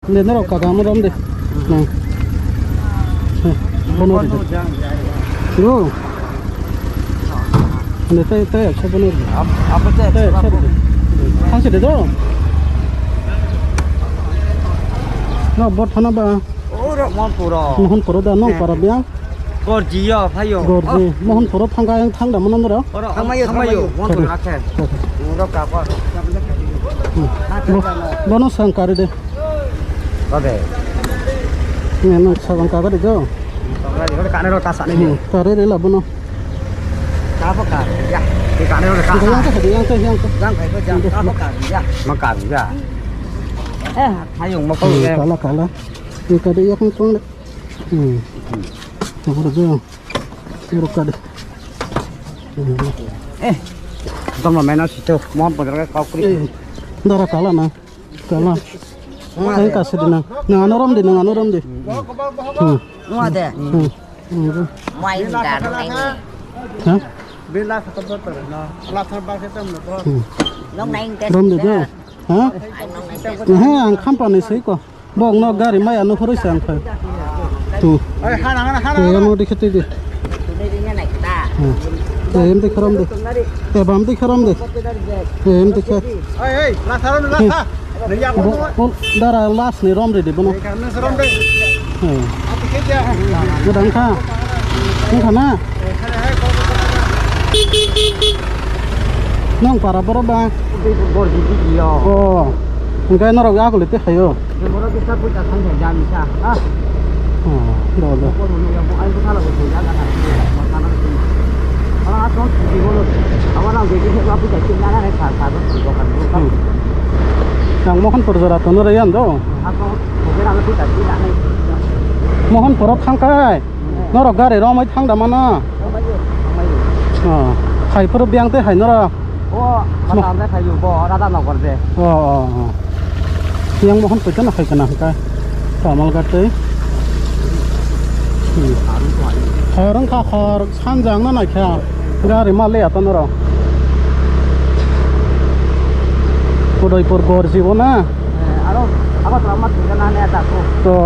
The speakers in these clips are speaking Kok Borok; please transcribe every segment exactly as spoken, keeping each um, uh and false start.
De, norok kaka mo rom de. Hmm. Hmm. Bono de. Go. De, tei, tei, eksa bono de. Ap-, apa tei, tei, eksa eksa de. Thang se de do. No, bot thana ba. Oro Mohanpuro. Mohanpuro da, nong para biang. Gorji yo, phayo. Gorji. Oh. Mohanpuro thangka yang thang da mano noro. Oro thangmayo, thangmayo. Mohanpuro akhe. Noro ka pa. Hmm. Bo-, bono sang kari de. Oke. Ni nang sabang kari de go. Kari de, kari de, kari de, kari de, kari de la bono. Apa kari? Ya, di kari de kari. Yang ke, yang ke, yang ke. Yang ke, yang ke. Apa kari? Ya. Makari ya. Eh, ayo, mau kau ya. Kala, kala. Ini kari yang kau. Hmm. Apa tu? Sirok ka de. Eh, tama mena sito, mohon pajak kau kri. Eh, dara kala na. Kala. Ai kasi de na. Nang ano rom de, nang ano rom de. Hmm. Nua de. Hmm. Hmm. Mai ni da no nai ni. Ha? Bela kata betul na. Ala thar ba kata no. Hmm. Nong nai ni. Rom de de. Ha? Ai nong nai ni. He, ang khampa ni sei ko. Bok no gari maya no phoroi sa ang phai. Tu. Ai, hana, hana, hana, hana. Mo dikhe tei de. Em dikhe rom de. Em dikhe rom de. Em dikhe. Ai, ai, lasa rom, lasa. Bo, bo, dara las ni rom re de bono. Rom de. Godang kha. Nung kha na? Nong para boro ba? Bor di di yo. Oh. Engkai norok ya kuli te hayo. Boro kita puja sang ya jam sa. Ah. Oh, do, do. Bor mo ya mo ai ko thala ko ya ga. Ala asong di bolo. Awa na ge ge sa puja ki na na sa sa do ko kan. Hmm. Nang mohon pur jora to no re yan do. Mohon puro thang kai. Norok gari romwi thang da mano? Oh, hai phuru biyang tei hai norok. Oh, mata amre khayu bo Radha Nagar de. Oh, oh, oh. Yang mohon pui tano hai kana hwnkhe. Kamal ghat tei. Hmm. Khorang kha khor sanjang na naikha. Gari ma le ato norok. Udaipur Gorji bo na. Eh, aro abo tama thujana ne ta ko. To.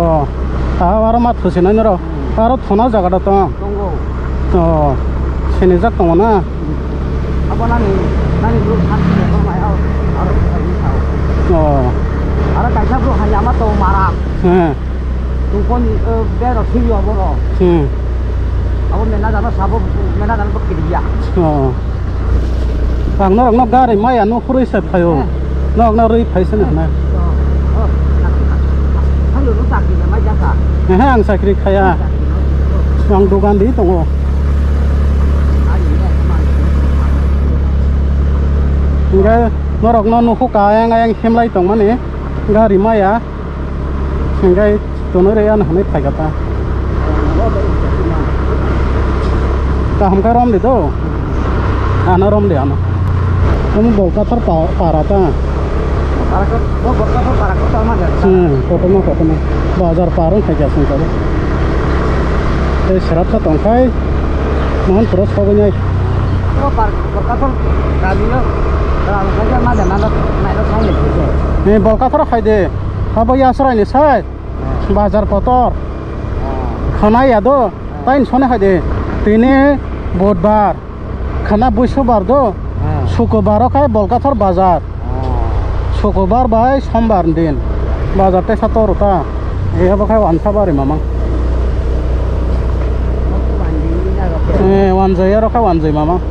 Ah, aro ma thusinai norok. Aro thona jaga da tong. Tongo. Oh, sinijak tongo na? Abo nani, nani bro thansi ne ko mai au. Aro sai ni sao. Oh. Aro kaisa bro hanya ma to mara. He. Tungkon, eh, bero siri obo ro. Hmm. Abo mena jano sabo, mena jano bo kiriya. Oh. Ang norokno gari maya no hurui se phaio. Eh. Norokno rui phai se nang nai. Oh, oh. Halo no chakri na mai jaka. Ehe, ang chakri khaya. Ang dogan di tongo. Hingke norokno nukhuk ayang ayang himlai tongmani gari maya. Hingke tono re ano hinui phaikha ta. Kaham khe romdi do. Ano romdi ano. Omo Bolkathar pa-, para ta. Para ko, bo Bolkathar para kotorma de. Hmm, kotorma, kotorma. Bazar par wng khaikha song khe. Tei serak khe tongkhai. Mohon puro sogwi nai. O par Bolkathar kami o. Ram khe ma de ma nai ro khai ni. Ni Bolkathar khai de. Abo yasrai ni sai. Bazar kotor. Khwnai ya do. Tain sone hai de. Tini Budbar. Khwna Buisobar do. Sukubar o khai Bolkathar bazar. Sukubar bai Sombar din. Bazar tei sator ta. E abo khai wansa bari mamang. Eh, wanjai aro khai wanjai mamang.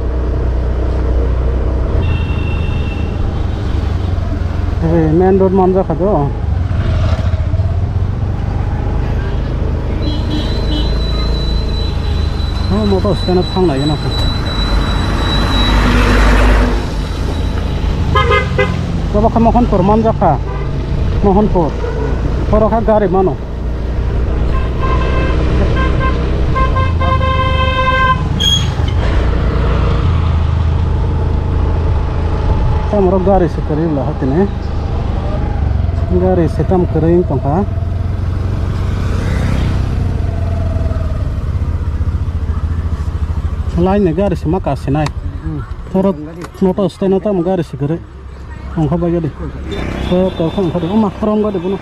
Hey, main road manjak kha do. Oh, motor stand thang nai na. Baba kha Mohanpur manjak kha. Mohanpur. Oro kha gari mano. Tamo rok gari se kwrwi wngla ha tini. Gari se tamo kwrwi wng tongkha. Line ni gari se ma kasinai. Oro motor stand o tamo gari se kwrwi. Ongkha bai gadi. Kok kok kha ongkha de. Oma rom gadi bono.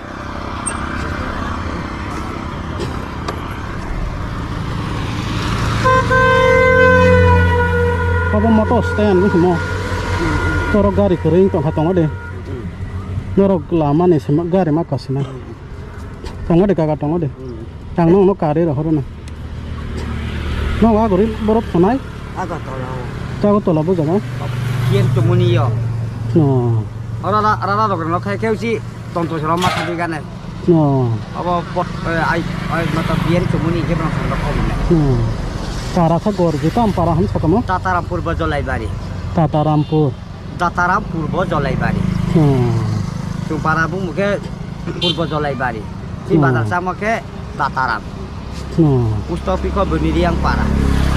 Abo motor stand wngkha mo. Toro gari kwrwi wng tongkha, tongo de. Norok lama ni sima gari ma kasima. Tongo de kaka, tongo de. Ang nokno karwi rohoro na. Nogo agori borok thonai? Agartala o. Agartala bo jaga? P M Chumuni yo. No. Oro ra-, rara rok no khai khe usi tonto soro ma thangwi gane. No. Abo pot, eh, ai, ai mata P M Chumuni je bang song rok khai mane. No. Para sa gor je tam para ham sa tamo? Tatarampur bo Jolaibari. Tatarampur. Dataram Purbo Jolaibari. Hmm. Chwng para bumung khe Purbo Jolaibari. Chini Hmm. bazar samo khe Dataram. Hmm. Post office kho Bini Riang para.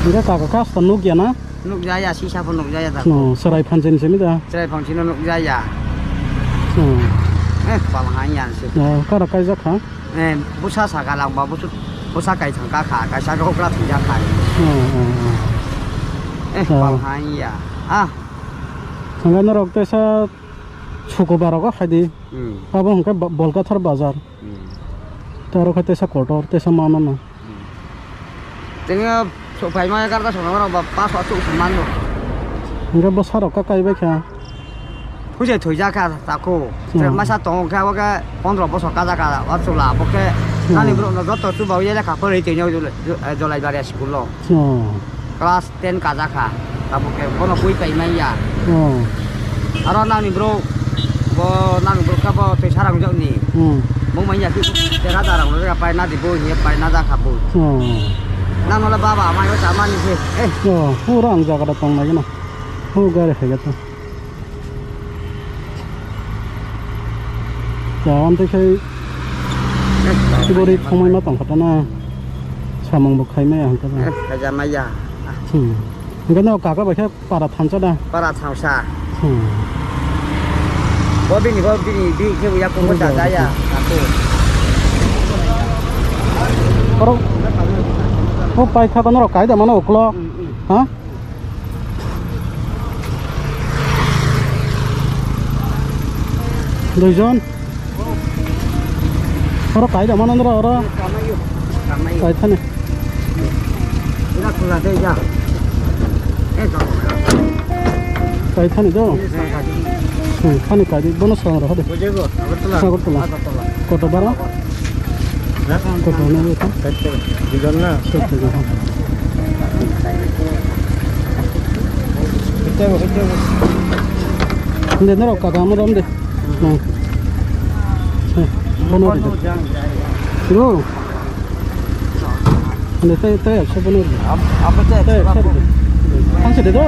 Hingke kaka kasta nukya na? Nukjaya, sisa pho nukjaya da. Hmm, serai phansin simi da. Serai phansin nukjaya. Hmm. Eh, pal hanya se. Oh, kara kaijak kha? Eh, busa saka langba, busu-, busa kai thangka kha, kaisa rokra thangya kha. Hmm, hmm, hmm. Eh, Oh. pal hanya. Ah, Hwnkhai norok teisa Sukubar rogo khaidi. Hmm. Abo hwnkhe ba-, Bolkathar bazar. Hmm. Tei aro khe teisa kotor, teisa mano no. Hmm. Tini o sok phaima egarota songma rok ba pas o sok songma no. Hwnkhe bwsa rok ka kaibai kha. Hujai thwijak kha takhuk. Hmm. Masa tongo khe abo khe pondro bosor kajak kha o chwla abo khe Hmm. nani borok no joto chubaui lekha phorwi tini o Jolai-, Jolaibaria school o. Oh. Class ten kajak kha, tabuk khe bono bui pai manya. Oh. Aro nangni bro, bo nangni bro khe bo twi sarang jokni. Hmm. Bo manya ki tera darang lo pai na di bo hiye pai na jakha bo. Oh. Nang nole baba amai o chamani se. Eh. Oh, pura ang jaga da tong lagi na. Hu gari hai gato. Jawantwi khai tibori thongmai ma tongkha tana. Samung bo khai maya hwnkhe na. Eh, khaijamaya. Hmm. Hwnkhe no kaka bai khe para thansa da. Para thansa. Hmm. Bo bini, bo bini, bini khe uya kungbo Bini jajaya. Aku. Oro, o pai kha kono rok kai da mano uklo. Hmm, hmm. Ha? Duijon. Oro kai da mano nora oro. Kamai yo. Kamai yo. Kai thani. Ina kula de ya. Eh, do. Kai thani do. Hmm, thani kai di. Bono sang ro hade. Bujego. Agartala. Agartala. Agartala. Koto bara? Koto na ito? Duijon na? Sotto jon. Hindi, norok kaka amo rom de. Hmm. Hmm. Bono de. Bro. Hindi, tayo, tayo, sa bono de. Apa tayo? Tayo, sa bono. Ang sa de do.